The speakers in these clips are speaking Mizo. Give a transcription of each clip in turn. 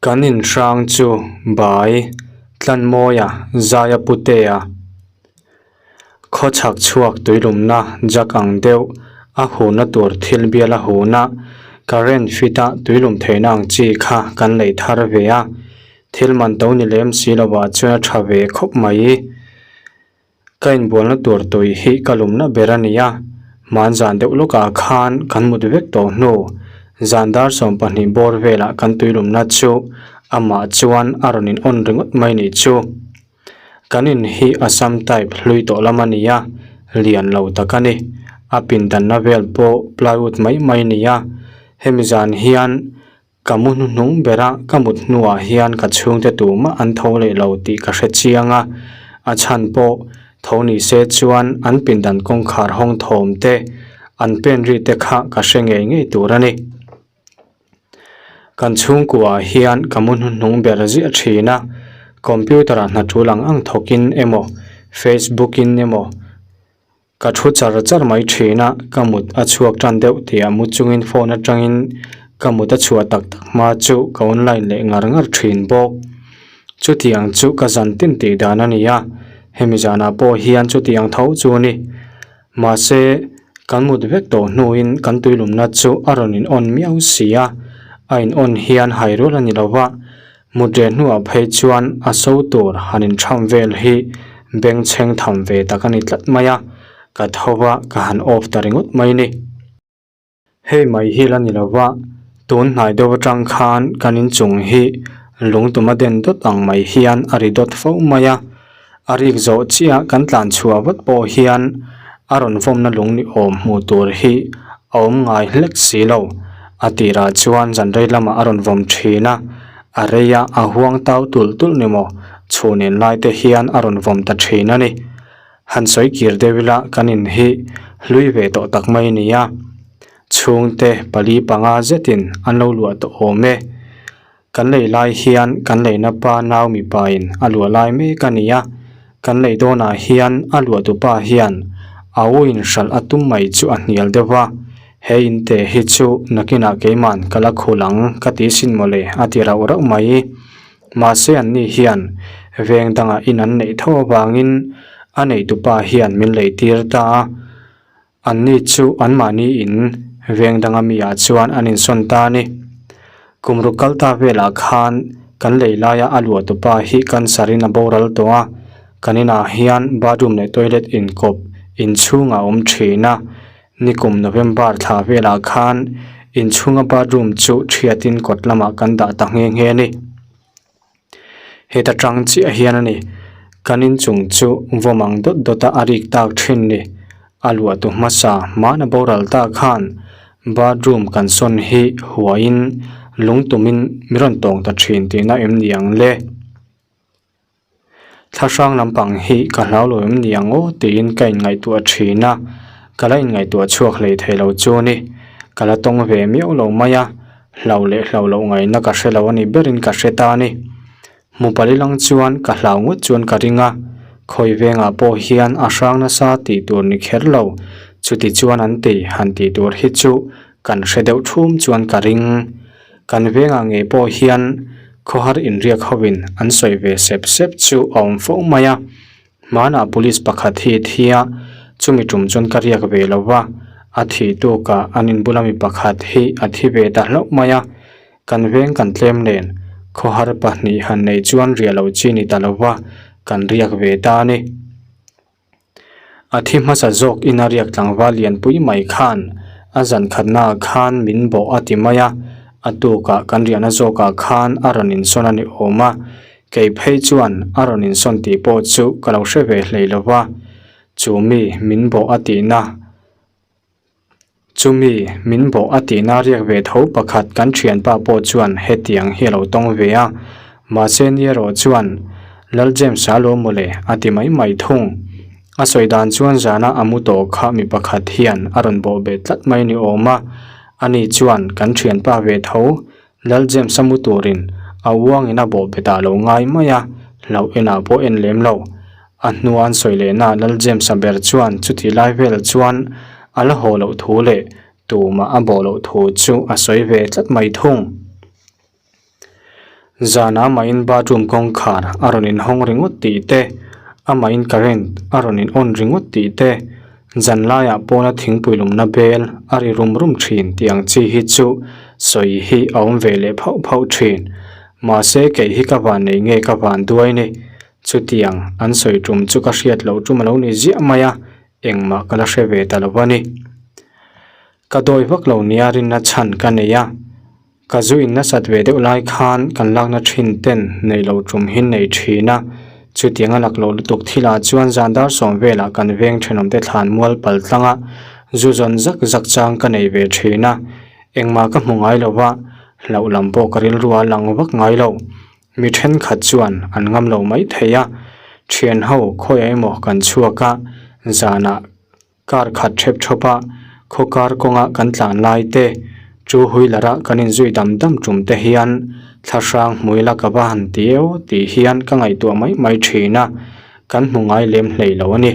Kan inhrang chu Bai, Tlanmawia, Zaia Putea, Khawchhak chhuak tuilumna jak ang deuh a huna tur thil bial a huna current fit a tuilum theihna ang chi kha kan lei thar ve a, thil man to ni lem si lovah chuan a tha ve khawp mai. Ka inbualna tur tui hi ka lumna ber a ni a, hmanzan deuh lawkah khan kan mut vek tawh hnu zan dar 12 bawr velah kan tuilumna chu amah chuan a rawn in on ringawt mai nih chu. Kan in hi Assam type hlui tawh lam a ni a, lian lo tak a ni. A pindanna vel pawh plywood mai mai a ni a, hemi zan hian ka mu hnuhnung bera ka mut hnuah hian ka chhungte tumah an tho leh lo tih ka hre chiang a, a chhan pawh tho ni se chuan an pindan kawngkhar hawng thawm te, an pen ri te kha ka hre ngei ngei tur a ni. Kan chhungkuaah hian ka mu hnuhnung ber ziah thin a, computer ah hna tul ang ang thawkin emaw Facebook in emaw ka thu char char mai thin a, ka mut a chhuak tan deuh tih ah mu chungin phone atangin ka mut a chhuah tak tak hma chu ka online leh ngar ngar thin bawk. Chutiang chu ka zan tin tih dan a ni a, hemi zanah pawh hian chutiang tho chu a ni. Mahse, kan mut vek tawh hnuin kan tuilumna chu a rawn in on miau si a, a in on hian hai rual a ni lo va, mut reh hnuah phei chuan a so tur han in tham vel hi bengchheng tham ve tak a ni tlat mai a, ka tho va ka han off ta ringawt mai ni. Hei mai hi la ni lo va, tun hnai deuh atang khan kan inchung hi lungtuma den dawt ang mai hian a ri dawt fo mai a, a rik zawh chiah kan tlan chhuah vat pawh hian a rawn vawmna lung ni awm hmuh tur hi a awm ngai hlek si lo. A tirah chuan zan rei lamah a rawn vawm thin a, a rei a, a huang tau tulh tulh ni maw, chhun en lai te hian a rawn vawm ta thin a ni. Han sawi kir deuh ila kan in hi hlui ve tawh tak mai a ni a, chhungte pali panga zetin an lo luah tawh awm e. Kan lei lai hian kan leina pa nau mipa in a luah lai mek a ni a, kan lei dawnah hian a luah tupa hian a u in hralh a tum mai chu a hnial deuh va, he in te hi chu nakinah keiman ka la khul ang ka ti sin mawle a ti rauh rauh mai. Mahse anni hian veng dangah in an neih tho avangin a neitupa hian min lei tir ta a, anni chu anmahni in veng danga mi ah chuan an insawn ta a ni. Kum ruk kal ta velah khan kan lei laia a luahtupa hi cancer in a boral tawh a, kan inah hian bathroom leh toilet inkawp inchhungah a awm thin a, Nikum November thla velah khan inchhunga bathroom chu thiatin kawt lamah kan dah ta nghe nghe a ni. Heta tang chiah hian a ni, kan inchung chu vawm ang dawt dawta a rik tak thin ni. A luahtu hmasa hmana boral ta khan bathroom kan sawn hi huaiin lungtumin mi rawn tawng ta thin tihna em ni ang le? Thlahrang lampang hi ka hlau lo em ni ang aw tiin ka inngaihtuah thin a, ka la inngaihtuah chhuak hlei thei lo chu a ni. Ka la tawng ve miau lo mai a, hlau leh hlau loh ngaihna ka hre lo a ni berin ka hre ta a ni. Hmu pali lang chuan ka hlau ngawt chuan ka ring a, khawi vengah pawh hian a hrang nasa tih tur ni kher lo, chuti chuan an ti han tih tur hi chu kan hre deuh thum chuan ka ring. Kan vengah ngei pawh hian khawhar inriak hovin an sawi ve sep sep chu a awm fo mai a, hmanah police pakhat hi thi a, chumi tum chuan ka riak ve lo va, a thih tukah an inbula mi pakhat hi a thi ve ta hlauh mai a, kan veng kan tlem nen khawhar pahnih han neih chuan riah loh chi ni ta lo va, kan riak ve ta a ni. A thi hmasa zawk ina riak tlangval lianpui mai khan a zan khatnaah khan min bawh a ti mai a, a tukah kan riahna zawkah khan a rawn insawn a ni awm a, kei phei chuan a rawn insawn tih pawh chu ka lo hre ve hlei lo va, chu mi min bawh a tihna. Chumi min bawh a tihna riak ve tho pakhat kan thianpa pawh chuan hetiang hi a lo tawng ve a, mahse ni erawh chuan Lal James a lo mawle a ti mai mai thung. A sawi dan chuan zana a mu tawh kha mi pakhat hian a rawn bawh bet tlat mai ni awm a, ani chuan kan thianpa ve tho Lal James a mu turin a uangin a bawh bet ah lo ngai mai a, hlauh enah pawh en lem lo. A hnua an sawi lehna Lal James a ber chuan chuti lai vel chuan a la haw loh thu leh tumah a bawh loh thu chu a sawi ve tlat mai thung. Zanah amahin bathroom kawngkhar a rawn inhawng ringawt tih te, amahin current a rawn in on ringawt tih te, zan laiah pawna thingpui lumna bel a ri rum rum thin tih ang chi hi chu sawi hi a awm ve leh phauh phauh thin. Mahse kei hi ka van nei nge ka van duai ni. Chutiang an sawi tum chu ka hriat loh tum a lo ni ziah mai a, engmah ka la hre ve ta lo a ni. Ka dawi vak lo nia rinna chhan ka nei a, ka zu in nasat ve deuh lai khan kan lakna thin ten nei lo tum hi nei thin a, chutiang a lak loh lutuk thilah chuan zan dar sawm velah kan veng thenawmte thlan mual pal tlanga zu zawn zak zak chang ka nei ve thin a, engmah ka hmu ngai lo va, hlauh lam pawh ka rilru a lang vak ngai lo. Mi thenkhat chuan an ngam lo mai thei a, thian ho khawiah emaw kan chhuak a, zanah Kar khat ṭhep ṭhawp a, khaw kar kawnga kan tlan lai te, chu huilara kan inzui dam dam ṭum te hian thlahrang hmui la ka va han ti eo tih hian ka ngaihtuah mai mai ṭhin a, kan hmu ngai lem hlei lo a ni.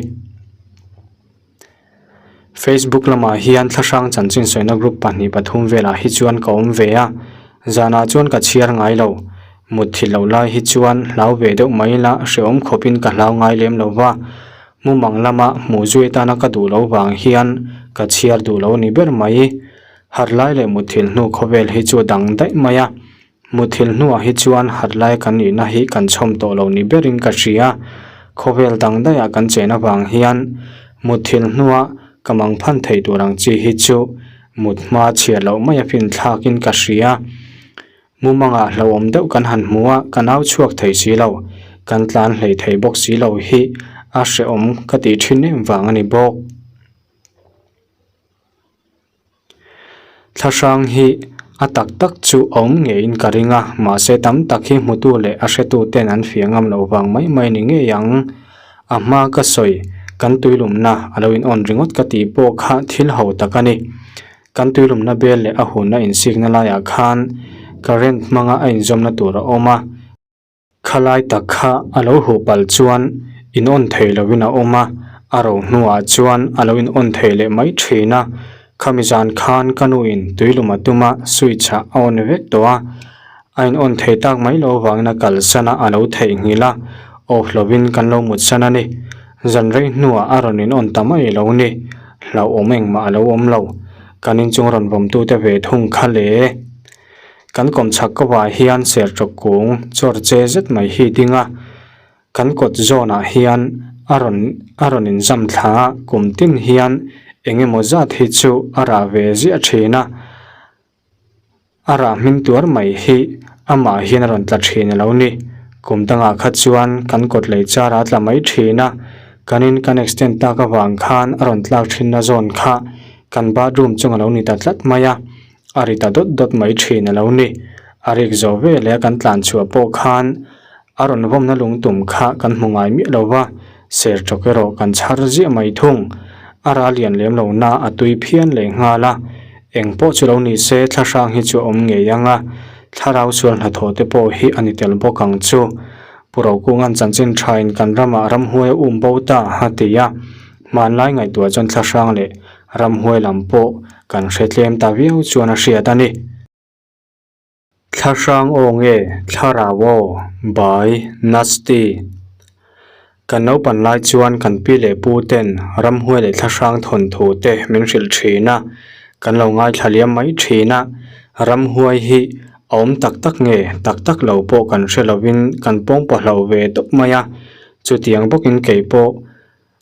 Facebook lamah hian thlahrang chanchin sawina group pahnih pathum velah hi chuan ka awm ve a, zanah chuan ka chhiar ngai lo. Mutthilh loh lai hi chuan hlau ve deuh mai la hrehawm khawpin ka hlau ngai lem lo va, Mumang lama hmuh zui atana ka duh loh vang hian ka chhiar duh lo ni ber mai. Harh lai leh muthilh hnu khawvel hi chu a dang daih mai a. Muthilh hnuah hi chuan harh lai kan nihna hi kan chhawm tawh lo ni berin ka hria. Khawvel dang daihah kan chen avang hian muthilh hnua ka mangphan thei tur ang chi hi chu mut hma chhiar loh mai a finthlakin ka hria. Mumangah hlauhawm deuh kan han hmu a, ka nau chhuak thei si lo, kan tlan hlei thei bawk si lo hi a hrehawm ka tih thin em vang a ni bawk. Thlahrang hi a tak tak chu a awm ngeiin ka ring a, mahse tam tak hi hmutu leh a hretu ten an fiah ngam loh vang mai mai ni ngei ang. A hma ka sawi, kan tuilumna a lo in on ringawt ka tih pawh kha thil ho tak a ni. Kan tuilumna bel leh a hunna insikna laiah khan current hmanga a inzawmna tur a awm a, khalai tak kha a lo huh palh chuan in on thei lovin a awm a, a ro hnuah chuan a lo in on thei leh mai thin a, khami zan khan ka nuin tuilum a tum a, switch ah a on vek tawh a, a in on thei tak mai lo vangin a kalsan a, a lo theihnghilh a, off lovin kan lo mutsan a ni. Zan rei hnuah a rawn in on ta mai lo ni, hlauhawm engmah a lo awm lo. Kan inchung rawn vawmtute ve thung kha le. Kan kawmchhak kawah hian serṭawk kung chawr che zet mai hi ding a, kan kawt zawnah hian a rawn a rawn inzam thla a, kum tin hian eng emaw zat hi chu a rah ve ziah ṭhin a. A rah hming tuar mai hi amah hian a rawn tla thin a lo ni. Kum dangah kha chuan kan kawt lei char a tla mai thin a, kan in kan extend tak avang khan a rawn tlak thinna zawn kha kan bathroom chung a lo ni ta tlat mai a, a ri ta dawt dawt mai thin a lo ni. A rik zawh veleh a kan tlan chhuah pawh khan A rawn vawmna lungtum kha kan hmu ngai miah lo va, ser tawk erawh kan chhar ziah mai thung. A ral lian lem lo na a tui phian leh nghal a, eng pawh chu lo ni se thlahrang hi chu a awm ngei ang a, thlarau sual hnathawh te pawh hi a ni tel bawk ang chu. Pu Rokunga'n chanchin thain kan ramah ramhuai a um bo ta a ti a, hmanlai ngaihtuah chuan thlahrang leh ramhuai lam pawh kan hre tlem ta viau chuan a hriat a ni. Thlahrang aw nge thlarau aw by Nasty Kan naupan lai chuan kan pi leh pu ten ramhuai leh thlahrang thawnthu te min hrilh thin a, kan lo ngaithla liam mai thin a, ramhuai hi a awm tak tak nge tak tak lo pawh kan hre lovin kan pawngpaw hloh ve tawp mai a, chutiang bawkin kei pawh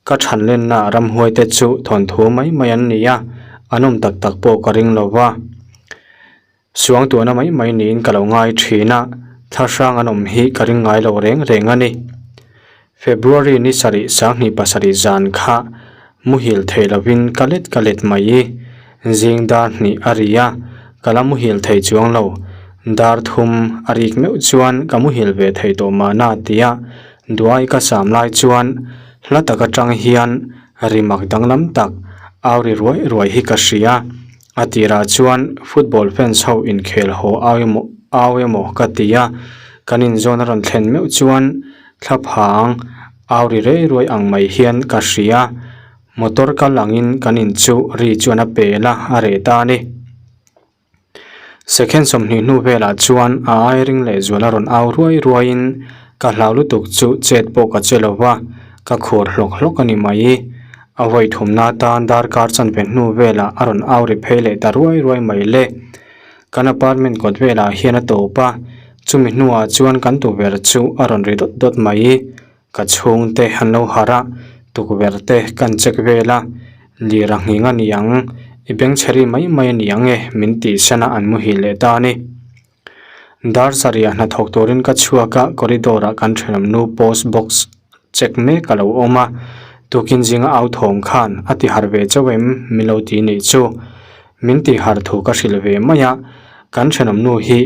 Ka than lenna ramhuai te chu thawnthu mai mai an ni a, an awm tak tak pawh ka ring lo va. Suangtuahna mai mai niin ka lo ngai thin a, thlahrang an awm hi ka ring ngai lo reng reng a ni. February ni sarih sanghnih pasarih zan kha muhil thei lovin ka let ka let mai i, zing dar hnih a ri a, ka la muhil thei chuang lo. Dar thum a rik meuh chuan ka muhil ve thei tawh mahna tia Duai ka sam lai chuan hla tak atang hian ri mak danglam tak au ri ruai ruai hi ka hria. A tirah chuan football fans ho inkhel haw au emaw au emaw ka ti a, kan inzawn a rawn thlen meuh chuan thlaphang au ri rei ruai ang mai hian ka hria. Motor kal angin kan in chu ri chuan a pel a, a reh ta a ni. Second 20 hnu velah chuan a ai ring leh zual a rawn au ruai ruaiin ka hlau lutuk chu chet pawh ka che lo va, ka khur hlawk hlawk a ni mai. A vawi thumna atan darkar chanve hnu velah a rawn au ri phei leh ta ruai ruai mai le. Kan apartment kawt velah hian a tawp a, chumi hnuah chuan kan tukverh chu a rawn ri dawt dawt mai. Ka chhungte an lo harh a, tukverh te kan check vel a, lir a nghing a ni ang, i bengchhe ri mai mai a ni ang e min tih san a an muhil leh ta a ni. Dar sarih ah hnathawk turin ka chhuak a, corridor ah kan thenawm nu post box check mek a lo awm a, tukin zinga au thawm khan a ti harh ve chauh em min lo ti nih chu. Min tih harh thu ka hrilh ve mai a, kan thenawm nu hi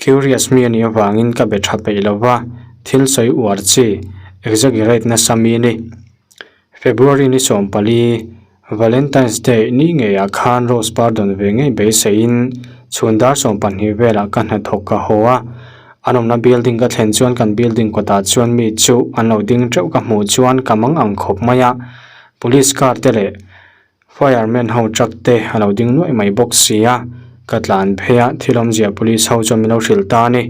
Curious mi a nih avangin ka be tha peih lo va, thil sawi uar chi, exaggerate nasa mi ni. February ni 14, Valentine's Day ni ngeiah khan Rose par dawn ve ngei beiseiin chhun dar 12 velah ka hnathawk ka haw a. An awmna building ka thlen chuan kan building kawtah chuan mi chu an lo ding teuh ka hmuh chuan ka mang ang khawp mai a, police car te leh Fireman ho truck te a lo ding nuaih mai bawk si a, ka tlan phei a, thil awmzia police ho chuan min lo hrilh ta a ni.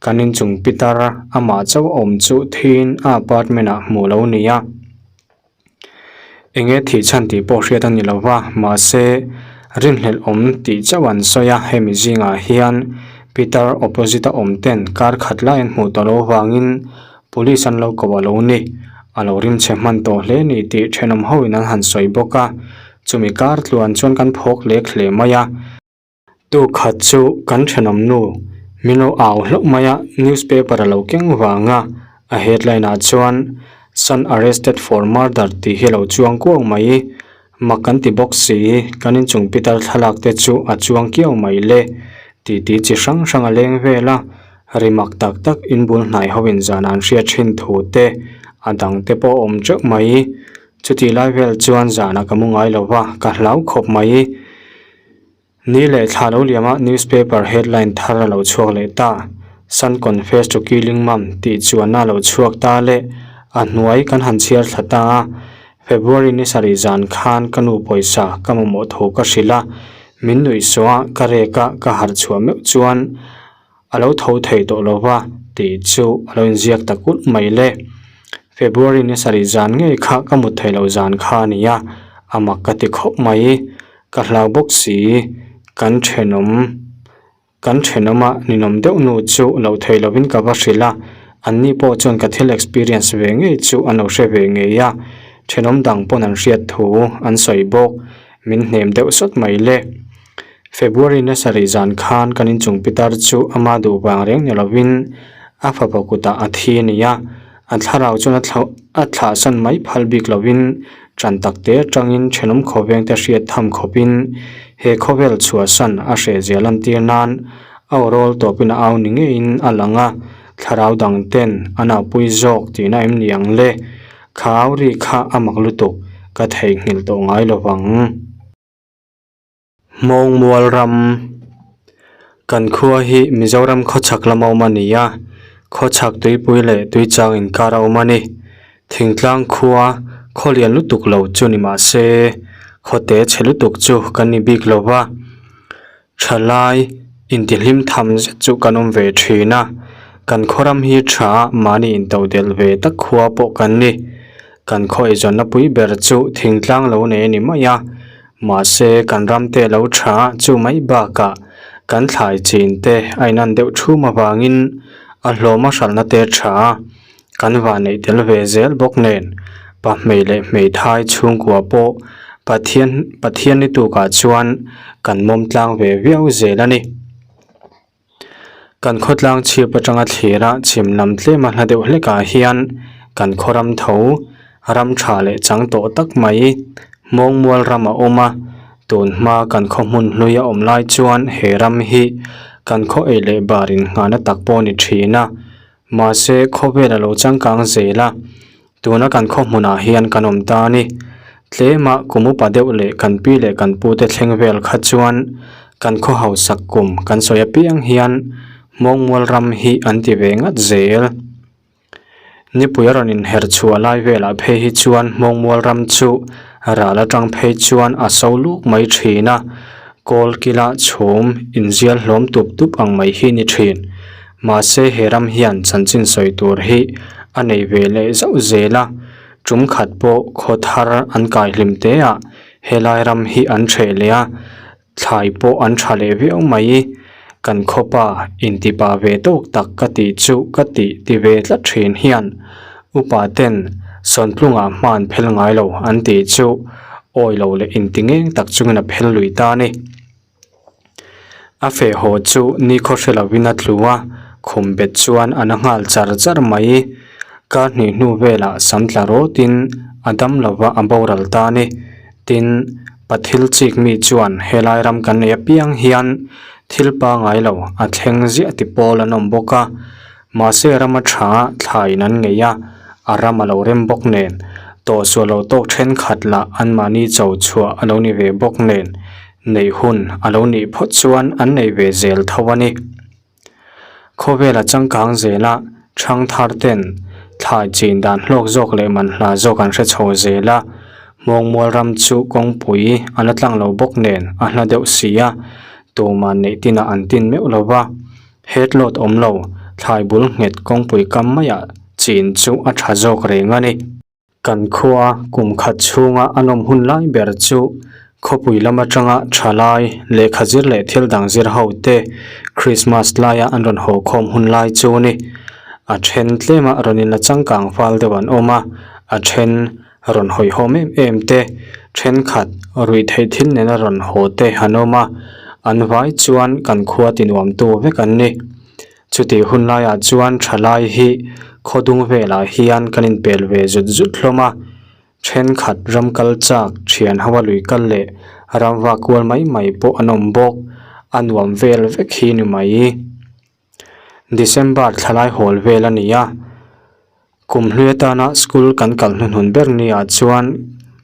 Kan inchung pitar amah chauh a awm chu thiin a apartment ah hmuh lo ni a. Enge thih chhan tih pawh hriat a ni lo va, mahse rinhlelh awm tih chauh an sawi a, hemi zingah hian pitar opposite a awm ten kar khat lai an hmuh tawh lo vangin Police an lo ko a lo ni. A lo rim chhe hman tawh hle ni tih thenawm ho in an han sawi bawk a. Chumi kar tluan chuan kan phawk lek hle mai a. Tu khat chu kan thenawm nu min lo au hlauh mai a, newspaper a lo keng vang a, a headline ah chuan Son arrested for murder tih hi a lo chuang kuau mai. Mak kan ti bawk si, kan inchung pitar thlalak te chu a chuang kiau mai le. Titi chi hrang hrang a leng vel a, ri mak tak tak inbul hnai ho in zan an hriat thin thu te, a dang te pawh a awm teuh mai. Chutih lai vel chuan zanah ka mu ngai lo va, ka hlau khawp mai. Ni leh thla lo liama newspaper headline thar a lo chhuak leh ta. Son confess to killing mum tih chuanna a lo chhuak ta leh a hnuai kan han chhiar thla ta a. February ni sarih zan khan ka nu pawisa ka mamawh thu ka hrilh a, min nuih sawh a, ka rek a, ka harh chhuah meuh chuan A lo tho thei tawh lo va tih chu a lo inziak ta kulh mai le. February ni sarih zan ngei kha ka mut theih loh zan kha a ni a, a mak ka ti khawp mai. Ka hlau bawk si, kan thenawm kan thenawma ninawm deuh nu chu loh theih lovin ka va hrilh a, anni pawh chuan ka thil experience ve ngei chu an lo hre ve ngei a, thenawm dang pawn an hriat thu an sawi bawk, min hnem deuh sawt mai le. February ni sarih zan khan kan inchung pitar chu ama duh vang reng ni lovin a fapa kutah a thi a ni a, a thlarau chuan a thlah a thlahsan mai phal bik lovin tan tak te atangin thenawm khawveng te hriat tham khawpin he khawvel chhuahsan a hrehzia lantir nan a awrawl tawpin a au ni ngeiin a lang a, thlarau dang ten a naupui zawk tihna em ni ang le? Kha au ri kha a mak lutuk ka theihnghilh tawh ngai lovang. Hmawngmual ram Kan khua hi Mizoram khawchhak lama awm a ni a, khawchhak tuipui leh tuichang inkar a awm a ni. Thingtlang khua khaw lian lutuk lo chu ni mah se, khawte chhe lutuk chu kan ni bik lo va, thalai intihlim tham zet chu kan awm ve thin a, kan khaw ram hi tha mahni intodelh ve tak khua pawh kan ni. Kan khaw eizawnna pui ber chu thingtlang lo nei a ni mai a. Mahse, kan ram te lo tha chu mai bakah kan thlai chin te a inan deuh thum avangin a hlawm a hralhna te tha kan vah neih tel ve zel bawk nen pahmei leh hmeithai chhungkua pawh Pathian Pathian ni tukah chuan kan mawm tlang ve viau zel a ni. Kan khawtlang chhip atanga thlira chhim lam tlema hla deuh hlekah hian kan khaw ram tho ram tha leh chang tawh tak mai Hmawngmual ram a awm a, tun hma kan khaw hmun hlui a awm lai chuan he ram hi kan khaw ei leh bar innghahna tak pawh a ni thin a, mahse khawvel a lo changkang zel a. Tuna kan khaw hmunah hian kan awm ta a ni. Tlema kum upa deuh leh kan pi leh kan pute thleng vel kha chuan kan khaw hausak kum kan sawi apiang hian Hmawngmual ram hi an ti ve ngat zel. Nipui a rawn inher chhuah lai velah phei hi chuan Hmawngmual ram chu ral atang phei chuan a so luk mai thin a. Kawl kila chhum inzial hlawm tup tup ang mai hi ni thin. Mahse he ram hian chanchin sawi tur hi a nei ve leh zauh zel a, tum khat pawh khaw thar an kai hlim te ah helai ram hi an hreh leh a, thlai pawh an tha leh viau mai. Kan khawpa intipa ve tawk tak ka tih chu ka tih ti ve tlat thin hian upa ten Sawntlungah hma an phel ngai lo an tih chu awi lo leh inti ngeng tak chungin a phel lui ta a ni. A feh haw chu nikhaw hre lovin a tlu a, khum bet chuan a na nghal char char mai. Kar hnih hnu velah sam tla rawtin a dam lova a boral ta a ni. Tin, Pathil chik mi chuan helai ram kan nei apiang hian thil pangai lo a thleng ziah ti pawl an awm bawk a. Mahse rama tha thlaiin an ngei a, a ram a lo rem bawk nen, tawhsual lo tawk thenkhat lah anmahni cho chhuah a lo ni ve bawk nen, neih hun a lo nih phawt chuan an nei ve zel tho a ni. Khawvela changkang zela thangthar ten thlai chin dan hlawk zawk leh manhla zawk an hre chho zel a, Hmawngmual ram chu kawngpui a la tlang lo bawk nen a hla deuh si a, tuman neih tinah an tin meuh lo va. Headload awm lo, thlai bul nghet kawngpui kam maiah chin chu a tha zawk reng a ni. Kan khua kum khat chhunga a nawm hun lai ber chu khawpui lam atanga tha lai, lehkha zir leh thil dang zir ho te Christmas laia an rawn haw khawm hun lai chu a ni. A then tlema rawn inla changkang fal deuh an awm a, a then rawn hawihhawm em em te, thenkhat ruihtheih thil nena rawn haw te an awm a, an vai chuan kan khua tinuamtu vek an ni. Chutih hun laiah chuan thalai hi khawdung velah hian kan inpel ve zut zut hlawm a, thenkhat ram kal chak thian ho a lui kal leh ram vak kual mai mai pawh an awm bawk, a nuam vel vek hi ni mai. December thlalai hawl vel a ni a, kum hlui atana school kan kal hnuhnun ber ni ah chuan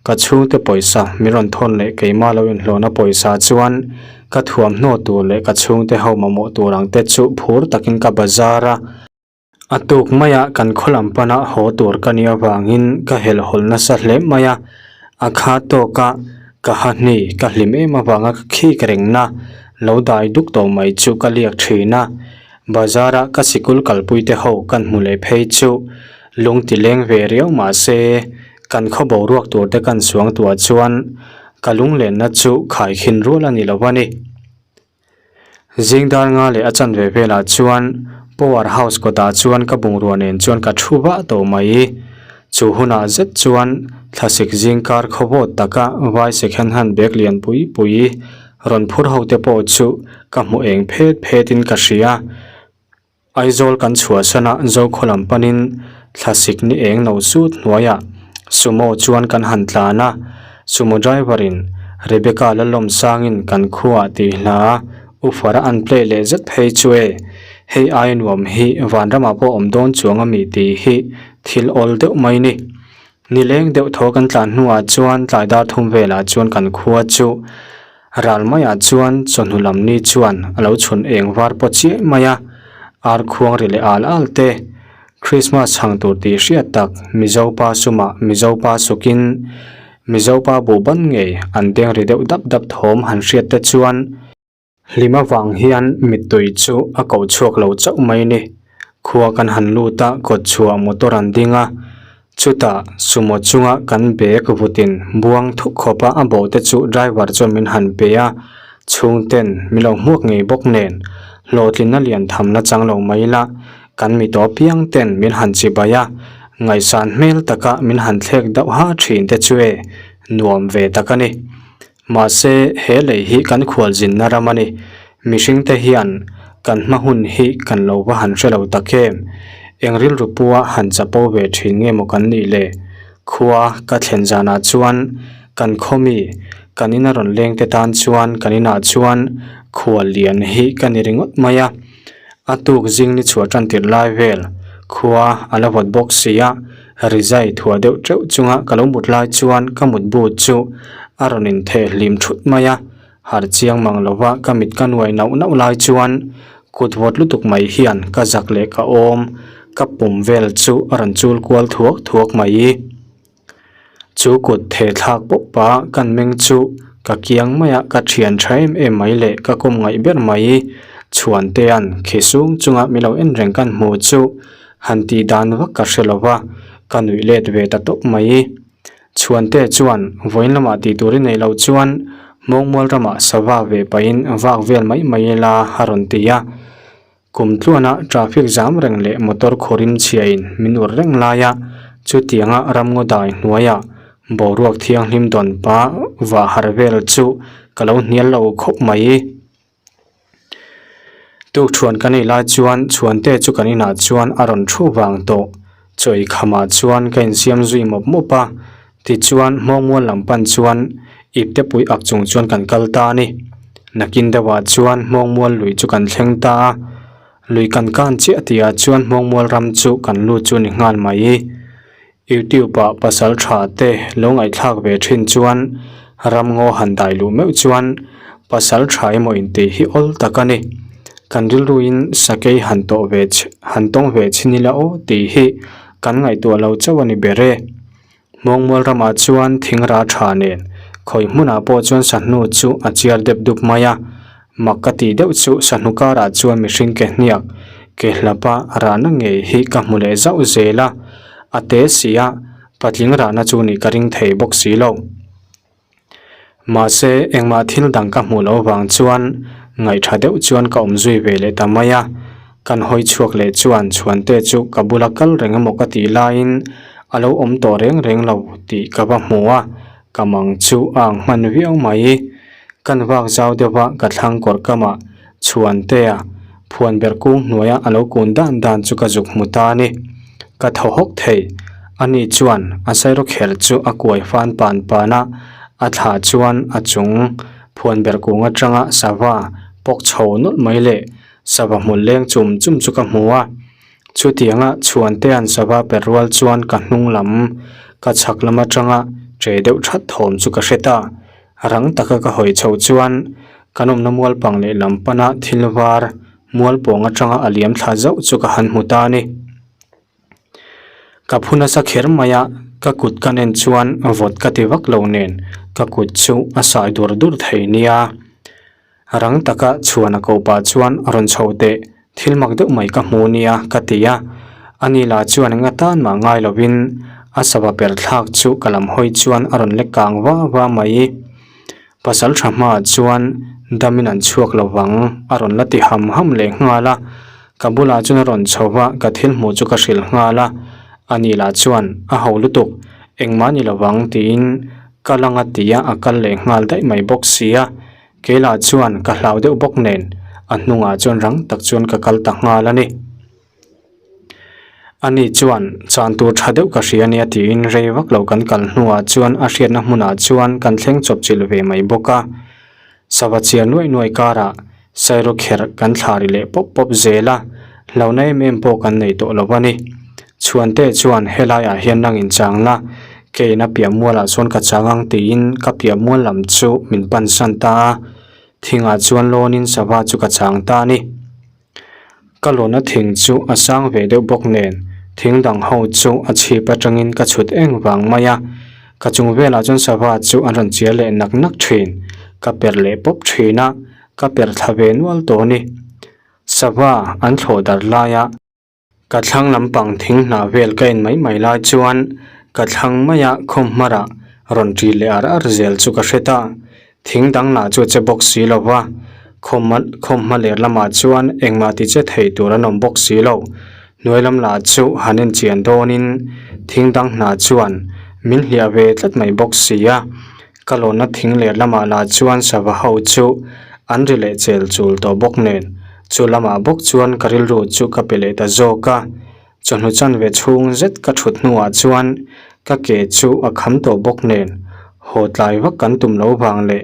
ka chhungte pawisa min rawn thawn leh keimah lo inhlawhna pawisa chuan ka thuamhnaw tur leh ka chhungte ho mamawh tur ang te chu phur takin ka bazar a. A tuk maia kan khaw lam pana haw tur ka nih avangin ka helhhawlh nasa hle mai a, a kha tawka ka ha hni ka hlim em avanga ka khik rengna lo dai duk tawh mai chu ka liak thin a, bazara ka sikul kalpui te ho kan hmu leh phei chu lung ti leng ve riau mahse kan khaw boruak tur te kan suang tuah chuan ka lunglenna chu khaikhin rual a ni lo a ni. Zing dar nga leh a chanve velah chuan Power House kawtah chuan ka bungrua nen chuan ka thu vah tawh mai. Chu hunah zet chuan thlasik zing kar khawvawt taka vai second hand bag lian pui pui rawn phur ho te pawh chu ka hmu eng phet phetin ka hria. Aizawl kan chhuahsan a Zokhaw lam panin thlasik ni eng lo zut hnuaiah Sumo chuan kan han tlan a, Sumo driver in Rebecca Lalawm sangin kan khuaah tih hla Ufar a an play leh zet phei chu e, hei ai nuam hi vanramah pawh awm dawn chuang a mi tih hi thil awl deuh mai ni. Nileng deuh thaw kan tlan hnuah chuan tlai dar thum velah chuan kan khua chu Ral maiah chuan chawhnu lam ni chuan a lo chhun eng var pawh chiah mai a, ar khuang ri leh al al te, Christmas chhang tur tih hriat tak Mizo pa sumah Mizo pa sukin Mizo pa buhban ngei an deng ri deuh dap dap thawm han hriat te chuan Hlim avang hian mittui chu a koh chhuak lo chauh mai ni. Khua kan han lut a, kawt chhuah motor an ding a, chutah sumo chunga kan bag vutin buang thuk khawpa a bawh te chu driver chuan min han pe a, chhungten min lo hmuak ngei bawk nen hlawhtlinna lian tham la chang lo mai la, kan mi tawh piang ten min han chibai a, ngaihsan hmel taka min han thlek deuh ha thin te chu e nuam ve tak a ni. Mahse, he lei hi kan khualzinna ram a ni. Mihringte hian kan hma hun hi kan lo va han hre lo tak em? Eng rilru pua han chapo ve thin nge maw kan nih le? Khua ka thlen zanah chuan kan khawmi, kan ina rawn lengte tan chuan kan inah chuan khual lian hi ka ni ringawt mai a. A tuk zing ni chhuah tan tirh lai vel khua a la vawt bawk si a, rizai thuah deuh teuh chunga ka lo mut lai chuan ka mut but chu a rawn intheh hlim thut mai a, harh chiang mang lova ka mit ka nuai nauh nauh lai chuan kut vawt lutuk mai hian ka zak leh ka awm ka pum vel chu a rawn chul kual thuak thuak mai. Chu kut theh thlak pawp a kan meng chu. Ka kiang maia ka thian tha em em mai leh ka kawm ngaih ber mai Chhuantea'n khi sung chunga mi lo en reng kan hmu chu han tih dan vak ka hre lo va, ka nuih let ve ta tawp mai. Chhuante chuan vawiin lamah tih tur i neih loh chuan Hmawngmual ramah sava ve pahin vak vel mai mai ila a rawn ti a. Kum tluana traffic zam reng leh motor khawrim chhiain min ur reng laia chutianga ramngaw dai hnuaia boruak thianghlim dawn pa vah har vel chu ka lo hnial lo khawp mai. Tukṭhuan kan ei lai chuan Chhuante chu kan inah chuan a rawn thu vang tawh. Chawi khamah chuan ka insiam zui mawp mawp a, tichuan Hmawngmual lam pan chuan ipte pui ak chung chuan kan kal ta a ni. Nakin deuhah chuan Hmawngmual lui chu kan thleng ta a, lui kan kan chiah tihah chuan Hmawngmual ram chu kan lut chu ni nghal mai. Youtube ah pasal tha te lo ngaihthlak ve thin chuan ramngaw han dai luh meuh chuan pasal tha emaw intih hi awl tak a ni. Kan rilruin sakei han tawh ve han tawng ve chhin ila aw tih hi kan ngaihtuah lo chauh a ni ber e. Hmawngmual ramah chuan thingra tha nen khawi hmunah pawh chuan sahnu chu a chiar dep dup mai a. Mak ka tih deuh chu sahnu karah chuan mihring ke hniak ke hlapa rahna ngei hi ka hmu leh zauh zel a, a te si a, patling rahna chu nih ka ring thei bawk si lo. Mahse, engmah thil dang ka hmuh loh vang chuan ngaihṭha deuh chuan ka awm zui ve leh ta mai a, kan hawi chhuak leh chuan chhuante chu ka bula kal reng emaw ka tih laiin a lo awm tawh reng reng lo tih ka va hmu a, ka mang chu a ang hman viau mai. Kan vak zau deuh a ka thlang kawr kamah Chhuantea phuan ber kung hnuaia a lo kun dan dan chu ka zuk hmu ta a ni. Ka thaw hawk thei. Ani chuan a sairawk kher chu a kuai fan pan pan a, a thla chuan a chung phuan ber kung atanga sava pawk chho nawlh mai leh sava hmul leng chum chum chu ka hmu a. Chutianga Chhuantea'n sava per rual chuan ka hnung lam ka chhak lam atanga che deuh that thawm chu ka hre ta. Rang taka ka hawi chhoh chuan kan awmna mual pang leh lam pana thil var mual pawng atanga a liam thla zauh chu ka han hmu ta a ni. Ka phu nasa kher mai a, ka kut ka nen chuan vawt ka ti vak lo nen ka kut chu a sai dur dur thei nia. Rang taka chhuan a ko pah chuan a rawn chho teh, thil mak deuh mai ka hmu nia ka ti a. Ani lah chuan eng atan mah ngai lovin a sava per thlak chu ka lam hawi chuan a rawn lek kang va va mai. Pasal tha hmaah chuan damin an chhuak lo vang a rawn la ti ham ham leh nghal a. Ka bulah chuan a rawn chho va, ka thil hmuh chu ka hrilh nghal a. Ani lah chuan a ho lutuk, engmah ni lo vang tiin Kal anga tia a kal leh nghal daih mai bawk sia, keilah chuan ka hlau deuh bawk nen a hnungah chuan rang tak chuan ka kal ta nghal a ni. Ani chuan chan tur tha deuh ka hria ania tiin rei vak lo kan kal hnuah chuan a hriatna hmunah chuan kan thleng chawp chilh ve mai bawk a. Sava chiar nuaih nuaih karah Sairawk kherh kan thla ri leh pawp pawp zel a, hlauhna em em pawh kan nei tawh lo a ni. Chhuante chuan helaiah hian nang in chang la, keiin a piah mualah chuan ka chang ang tiin ka piah mual lam chu min pan san ta a, thingah chuan lawnin sava chu ka chang ta a ni. Ka lawna thing chu a sang ve deuh bawk nen thing dang ho chu a chhip atangin ka chhut eng vang mai a, ka chung velah chuan sava chu an rawn chiar leh nak nak thin, ka per leh pawp thin a, ka per thla ve nual tawh a ni. Sava an thlawh dar laia. Ka thlang lampang thing hnah vel ka en mai mai lai chuan ka thlang maia khawmhmarah rawn ṭi leh ar ar zel chu ka hre ta. Thing dang lah chu a che bawk si lo va, khawmhma khawmhma ler lamah chuan engmah ti che thei tur an awm bawk si lo. Hnuai lam lah chu han en chian dawnin thing dang hnah chuan min hliah ve tlat mai bawk si a. Ka lawnna thing ler lamah lah chuan sava ho chu an ri leh chel chul tawh bawk nen Chu lamah bawk chuan ka rilru chu ka pe leh ta zawk a, chawhnu chanve chhung zet ka thut hnuah chuan ka ke chu a kham tawh bawk nen haw tlai vak kan tum lo vang leh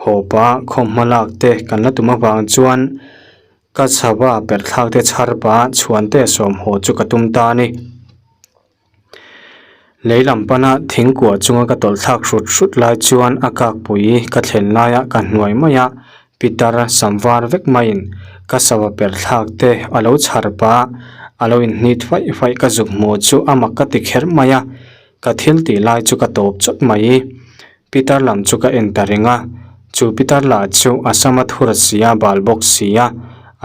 haw pa khawmhma lak te kan la tum avang chuan ka chhava perhthlak te chhar pah chhuante sawmhaw chu ka tum ta a ni. Lei lam pana thingkua chunga ka tawlh thlak hrut hrut lai chuan a kakpui ka thlen laia ka hnuai mai a, pitar sam var vek maiin ka sava per thlak te a lo chhar pah a lo inhnit faih faih ka zuk hmuh chu a mak ka ti kher mai a, ka thil tih lai chu ka tawp chawt mai. Pitar lam chu ka en ta reng a, chu pitar lah chu a sam a thur si a, bal bawk si a,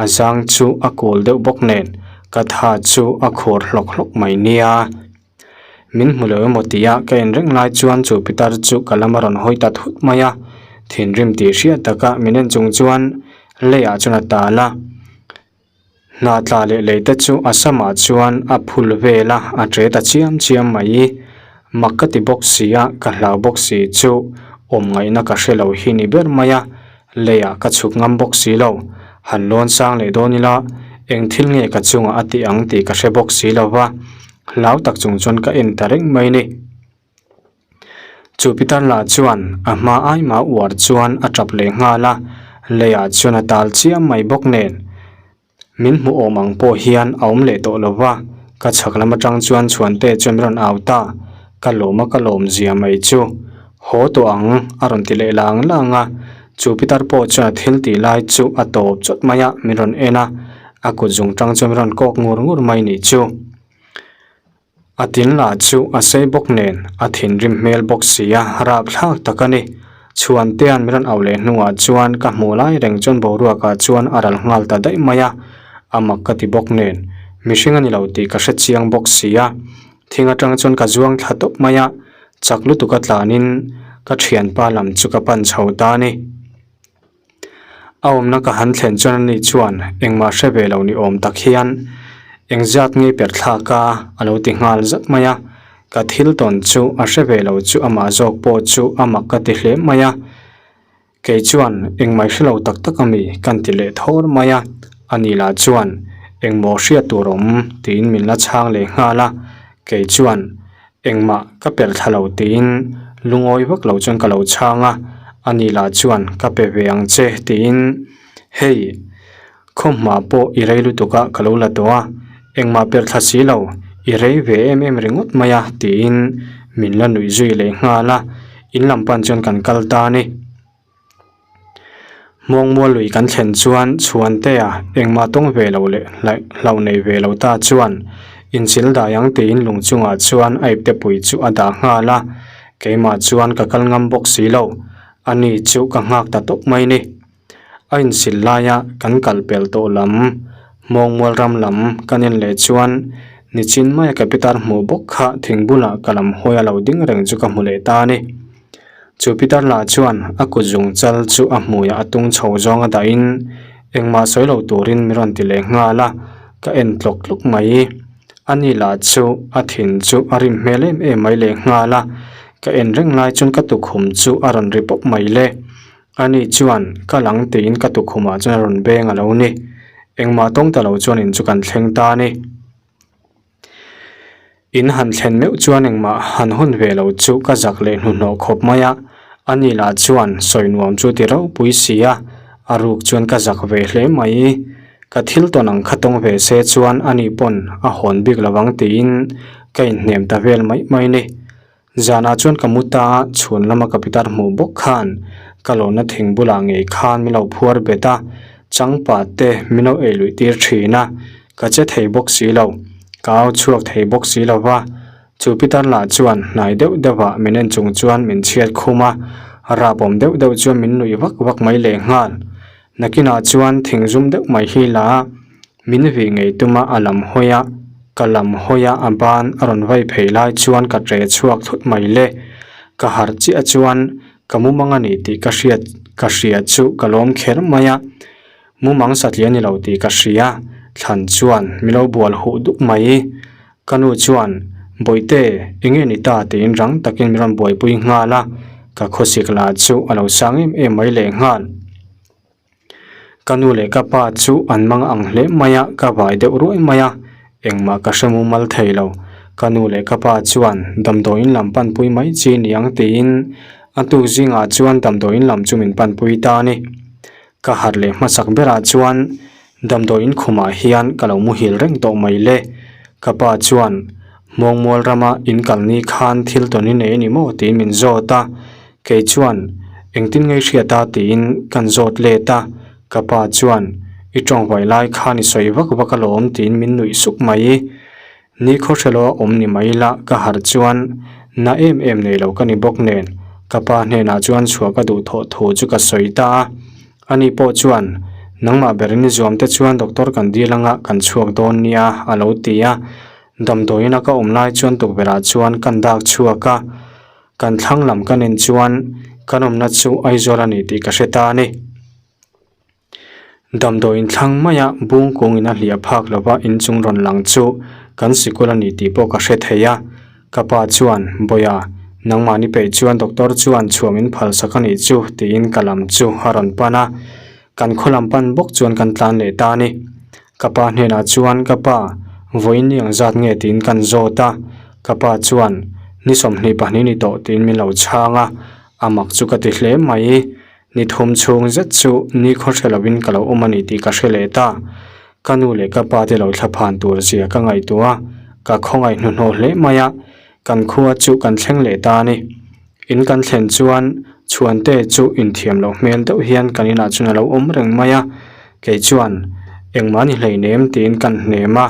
a zang chu a kawl deuh bawk nen ka tha chu a khur hlawk hlawk mai nia. Min hmu lo emaw tia ka en reng lai chuan chu pitar chu ka lam a rawn hawi ta thut mai a, thinrim tih hriat taka min en chung chuan leiah chuan a tal a. Hna tla leh lei te chu a samah chuan a phul vel a, a ṭe ta chiam chiam mai. Mak ka ti bawk si a, ka hlau bawk si chu awm ngaihna ka hre lo hi ni ber mai a, leiah ka chhuk ngam bawk si lo. Han lawn sang leh dawn ila eng thil nge ka chungah a tih ang tih ka hre bawk si lo va, hlau tak chung chuan ka en ta reng mai ni. Chu pitar lah chuan a hma ai mah uar chuan a tap leh nghal a, leiah chuan a tal chiam mai bawk nen. Min hmu awm ang pawh hian a awm leh tawh lo va, ka chhak lam atang chuan Chhuante chuan min rawn au ta, ka lawm a ka lawm zia mai chu. Haw tawh ang a rawn ti leh lang lang a, chu pitar pawh chuan a thil tih lai chu a tawp chawt mai a, min rawn en a, a kut zung tang chuan min rawn kawk ngur ngur mai nih chu. A tin lah chu a sei bawk nen a thinrim hmel bawk si a, rapthlak tak a ni. Chhuantea'n min rawn auh leh hnuah chuan ka hmuh lai reng chuan boruakah chuan a ral nghal ta daih mai a, a mak ka ti bawk nen mihring a ni lo tih ka hre chiang bawk si a. Thing atang chuan ka zuang thla tawp mai a, chak lutuk a tlanin ka thianpa lam chu ka pan chho ta a ni. A awmna ka han thlen chuan ani chuan engmah hre ve lo ni awm tak hian engzat ngei per thlak a a lo ti nghal zat mai a. Ka thil tawn chu a hre ve lo chu amah zawk pawh chu a mak ka ti hle mai a. Kei chuan engmah i hre lo tak tak ami kan ti leh thawr mai a. Ani lah chuan engmaw hriat tur awm tiin min la chhang leh nghal a. Kei chuan Engmah ka per thla lo tiin lungawi vak lo chuan ka lo chhang a, ani lah chuan ka pe ve ang che tiin hei khawhma pawh i rei lutuk a ka lo la tawh a, engmah per thla si lo i rei ve em em ringawt mai a tiin min la nuih zui leh nghal a, in lam pan chuan kan kal ta a ni. Hmawngmual lui kan thlen chuan Chhuantea engmah tawng ve lo leh hlauh nei ve lo ta chuan inchil dai ang tiin lung chungah chuan a ipte pui chu a dah nghal a, keimah chuan ka kal ngam bawk si lo, ani chu ka nghak ta tawp mai ni. A insil laia kan kal pel tawh lam Hmawngmual ram lam kan en leh chuan nichin maia ka pitar hmuh bawk kha thing bulah ka lam hawi a lo ding reng chu ka hmu leh ta a ni. Chu pitar lah chuan a kut zung chal chu a hmuiah a tung chho zawng a dahin engmah sawi lo turin min rawn ti leh nghal a, ka en tlawk tlawk mai. Ani lah chu a thin chu a rim hmel em em mai leh nghal a, ka en reng lai chuan ka tukhum chu a rawn ri pawp mai le. Ani chuan ka lang tiin ka tukhumah chuan a rawn beng a lo ni. Engmah tawng ta lo chuan in chu kan thleng ta a ni. In han thlen meuh chuan engmah han hawn ve lo chu ka zak leh hnuhnawh khawp mai a, ani lah chuan sawi nuam chu ti ropui si a, a ruk chuan ka zak ve hle mai. Ka thil tawn ang kha tawng ve se chuan ani pawn a hawn bik lo ang tiin ka inhnem ta vel mai mai ni. Zanah chuan ka mu ta a, chhun lama ka pitar hmuh bawk khan ka lawmna thing bulah ngei khan min lo phuar bet a, changpa te min lo ei luih tir thin a, ka che thei bawk si lo, ka au chhuak thei bawk si lo va, chu pitar lah chuan hnai deuh deuhah min en chung chuan min chhiat khum a, rapawm deuh deuh chuan min nuih vak vak mai lehnghal. Nakinah chuan thing zum deuh mai hi la a. Min vih ngei tuma a lam hawi a, ka lam hawi a a ban a rawn vai phei lai chuan ka ṭe chhuak thut mai le. Ka harh chiah chuan ka mumang a ni tih ka hriat ka hria chu ka lawm kher mai a. Mumang satliah a ni lo tih ka hria, thlan chuan min lo bual huh duk mai. Ka nu chuan, Bawihte, eng nge ni ta? tiin rang takin min rawn buaipui nghal a, ka khawsik lah chu a lo sang em em mai lehnghal. Ka nu leh ka pa chu an mang ang hle mai a, ka vai deuh ruai mai a, engmah ka hre mumal thei lo. Ka nu leh ka pa chuan damdawiin lam panpui mai chi niang tiin a tuk zingah chuan damdawiin lam chu min panpui ta a ni. Ka harh leh hmasak berah chuan damdawiin khumah hian ka lo muhil reng tawh mai le. Ka pa chuan Hmawngmual rama in kal ni khan thil tawn i nei a ni maw tiin min zawt a. Kei chuan, Engtin ngei hriat a? tiin kan zawt let a. Ka pa chuan, I tawngvaih lai khan i sawi vak vak alawm tiin min nuih suk mai. Ni khawhrelo a awm ni mai la ka harh chuan na em em nei lo ka ni bawk nen. Ka pa hnenah chuan chhuah ka duh thawh thu chu ka sawi ta a. Ani pawh chuan, Nangmah berin i zuam te chuan doctor kan dil anga kan chhuak dawn nia, a lo ti a. Damdawiin a ka awm lai chuan tukverhah chuan kan dak chhuak a. Kan thlang lam ka nen chuan kan awmna chu Aizawl a ni tih ka hre ta a ni. Damdawiin thlang maia bung kungin a hliah phak lova inchung rawn lang chu kan sikul a ni tih pawh ka hre thei a. Ka pa chuan, Bawiha, nangmahni peih chuan doctor chuan chhuah min phalsak a nih chu tiin ka lam chu a rawn pan a. Kan khaw lam pan bawk chuan kan tlan leh ta a ni. Ka pa hnenah chuan ka pa, vawiin ni ang zat nge tiin kan zawt a. Ka pa chuan, Ni 22 ni tawh tiin min lo chhang a. A mak chu ka ti hle mai. Ni thum chhung zet chu ni khaw hre lovin ka lo awm a ni tih ka hre leh ta. Ka nu leh ka pa te lo thla phan tur zia ka ngaihtuah a, ka khawngaih hnuhnawh hle mai a, kan khua chu kan thleng leh ta a ni. In kan thlen chuan Chhuante chu inthiam loh hmel deuh hian kan inah chuan a lo awm reng mai a, kei chuan engmah ni hleinem tiin kan hnem a,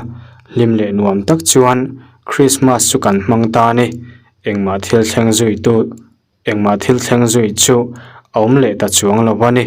hlim leh nuam tak chuan Krismas chu kan hmang ta a ni. Engmah thil thleng zui tu. Engmah thil thleng zui chu a awm leh ta chuang lo a ni.